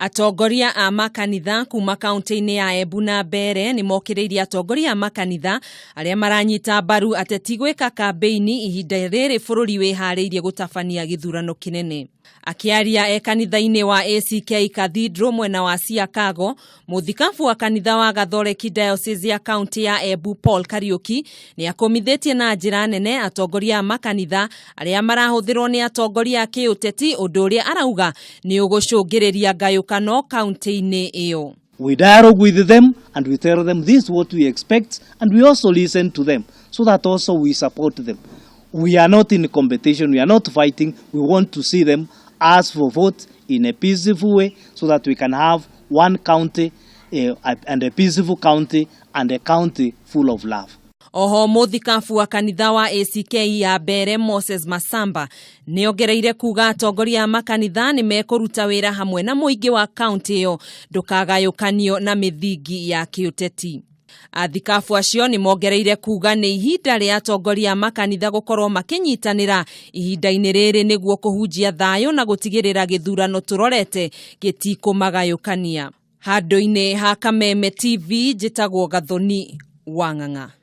Atongoria a makanitha kuma kaunti-inĩ ya Embu na Mbeere nĩ mokĩrĩirie atongoria a makanitha arĩa maranyita mbaru ateti gwĩka kambĩini ihinda rĩrĩ bũrũri wĩharĩirie gũtabania gĩthurano kĩnene. Akĩaria e kanitha-inĩ wa ACK Cathedral mwena wa Siakago, mũthikabu wa kanitha wa Gathoreki Diocese ya kaunti ya Embu Paul Kariuki nĩ akũmithĩtie na njĩra nene atongoria a makanitha arĩa marahũthĩrwo nĩ atongoria a kĩũteti ũndũ ũrĩa arauga nĩ ũgũcũngĩrĩria ngayũkano kaunti-inĩ ĩyo. We dialogue with them and we tell them this is what we expect, and we also listen to them so that also we support them. We are not in competition, we are not fighting, we want to see them ask for votes in a peaceful way so that we can have one county and a peaceful county and a county full of love. Oho mũthikabu wa kanitha wa ACK ya Mbeere Moses Masamba nĩ ongereire kuga atongoria a makanitha nĩ mekũruta wĩra hamwe na mũingĩ wa kaunti ĩyo ndũkagayũkanio na mĩthingi ya kĩũteti. Athikabu acio nĩ mongereire kuga nĩ ihinda rĩa atongoria a makanitha gũkorwo makĩnyitanĩra ihinda-inĩ rĩrĩ nĩguo kũhunjia thayũ na gũtigĩrĩra gĩthurano tũrorete gĩtikũmagayũkania. Handũ-inĩ ha Kameme TV, njĩtagwo Gathoni Wang'ang'a.